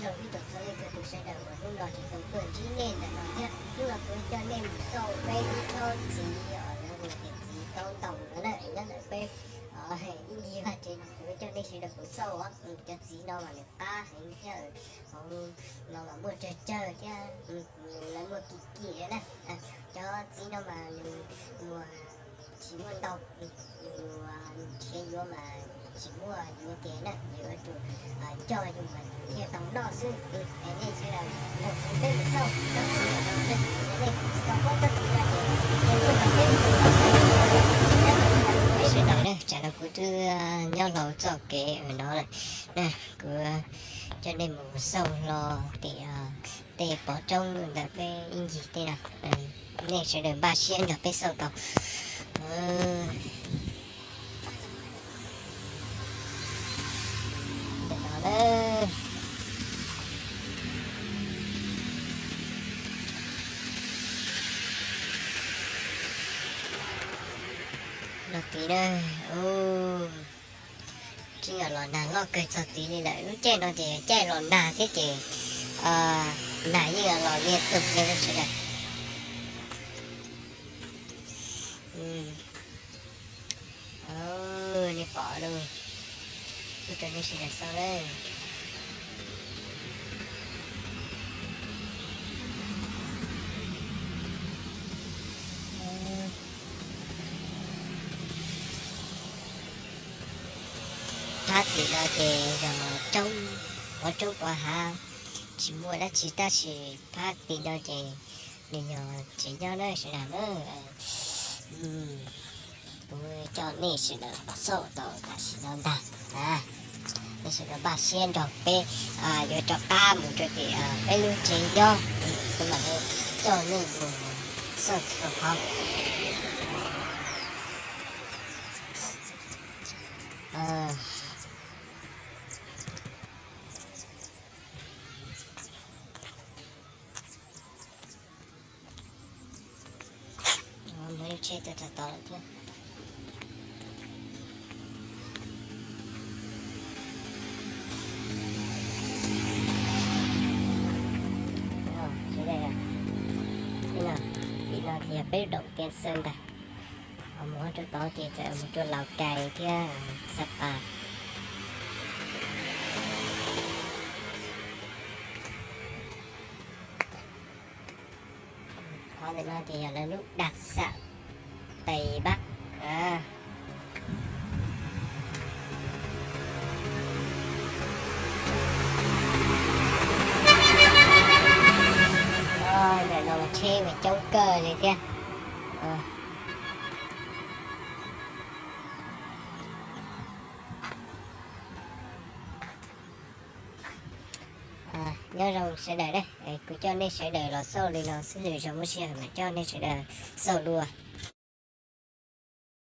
Ib tsoom txhua leej txhua tus sawv daws uas hnub no tseem tau tuaj ntsib nej ntawm no thiab, hnub no kuv coj nej mus xauj peb lub tsob txiv uas lawv hu tias txiv taub ntoos no na, nyob ntawm peb ib ncig vaj tsev no. Kuv coj nej sawv daws mus xauj os, cov txiv no mas nws qab heev thiab, hauv no mas muaj tsawg tsawg thiab, lawv muaj kim kim na. Cov txiv no mas nws muaj, tsis muaj ntau, nws nrhiav yuav mas tsis muaj yuav tiag na, yuav tsum coj yus mas thiaj tau noj xwb. Es nej sawv daws nrog kuv peb mus xauj tsob txiv no, nej tsis tau paub tsob txiv no ces nej nrog peb mus xauj. Sawv daws na, tsam no kuv twb nyob hlo txoj kev no lawm na, kuv coj nej mus xauj hlo tim tej pov roob ntawm peb ib ncig tej no, nej sawv daws npaj siab nrog peb xauj tau. Ntawm no na, no tid na, tseem los nag loj kawg txog tid li lawm. Lub caij no ces caij los nag thiab ces nag yeej los lia tug li sawv daws. Nej pom lawm, kuv rau nej sawv daws xauj lawm. Phab tim no ces yog roob, pov roob pov hav, tsis muaj dab tsi tab sis phab tim no ces nws yog tsev nyob na sawv daws na. Kuv coj nej sawv daws los xauj tau tam sim no ntag. Nej sawv daws npaj siab nrog peb yuav rov qab mus rau tim peb lub tsev nyob, kuv mam li coj nej mus xauj txhua qhov. Muaj lub tsheb tuaj txog tod lawm thiab. Tim no ces yog peb lub doom Tias Xees ntag. Mus rau tod ces txawm mus rau Laus Kais thiab Xa Pas. Qhov ntawm no ces yog lawv lub Dak Xam Tes Pab. Ntawm no mas tsheb mas coob kawg li thiab. Nyob zoo sawv daws na, kuv coj nej sawv daws los xauj li no xwb, lwm zaus muaj sij hawm mam coj nej sawv daws xauj dua.